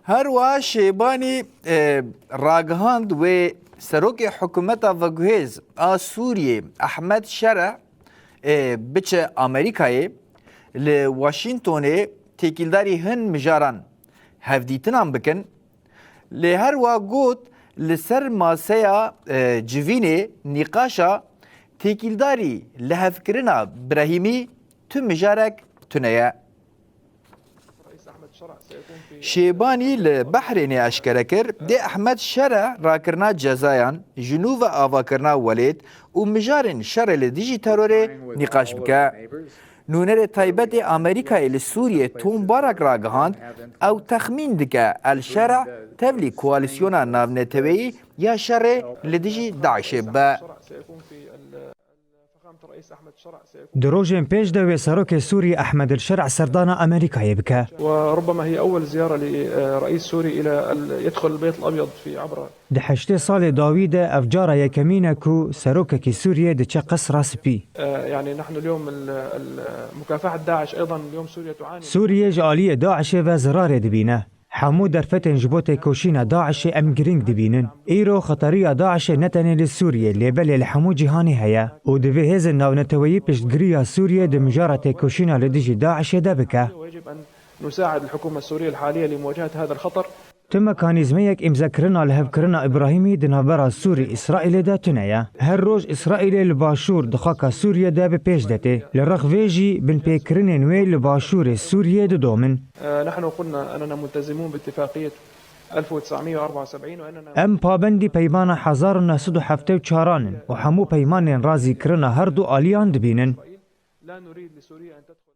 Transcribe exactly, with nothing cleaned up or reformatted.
Her wiha Şêbanî, e, ragihand wê serokê hikûmeta veguhêz a Sûriyê Ehmed Şereh, e, biçe Amerîkayê, li Washingtonê têkildarî hin mijaran hevdîtinan bikin. Lê her wiha got, li ser maseya, e, civînê, nîqaşa têkildarî lihevkirina Brahîmî tu mijarek tune ye. Şêbanî li Behrênê eşkere kir, dê Ehmed Şereh rakirina cezayan, ji nû ve avakirina welêt û mijarên şerê li dijî terorê nîqaş bike. Nûnerê taybetê Amerîkayê li Sûriyê Tom Barak ragihand, ew texmîn dike El Şereh tevlî koalîsyona navneteweyî ya şerê li dijî DAIŞê bibe. Di rojên pêş de wê serokê Sûriyê Ehmed El Şereh serdana Amerîkayê bike. وربما هي أول زيارة لرئيس سوري إلى ال- يدخل البيت الأبيض في عبر. Di heştê salê dawî de ev cara yekemîn e ku serokekî Sûriyê diçe Qesra Spî. يعني نحن اليوم ال- ال- مكافحة داعش أيضا اليوم سوريا تعاني. Sûriye ji aliyê DAIŞê ve zirarê dibîne. Hemû derfetên ji bo têkoşîna DAIŞê em girîng dibînin. Îro xeteriya DAIŞê ne tenê li Sûriyê, lê belê li hemû cîhanê heye û divê hêzên navneteweyî piştgiriya Sûriyê di mijara têkoşîna li dijî DAIŞê de bike. ويجب أن نساعد الحكومة السورية الحالية لمواجهة هذا الخطر. Tu mekanîzmeyek îmzekirina lihevkirina Îbrahîmî di navbera Sûrî Îsraîlê de tune ye. Her roj Îsraîlê li başûr di xaka Sûriyê de bi pêş de tê. Li rex vê jî binpêkirinên wê li başûrê Sûriyê didomin. نحن قلنا أننا ملتزمون باتفاقية ألف وتسعمية وأربعة وسبعين وأننا Em pabendî peymana hezar û neh sed û heftê û çaran in û hemû peymanên razîkirina her du aliyan dibînin. لا نريد لسوريا أن تدخل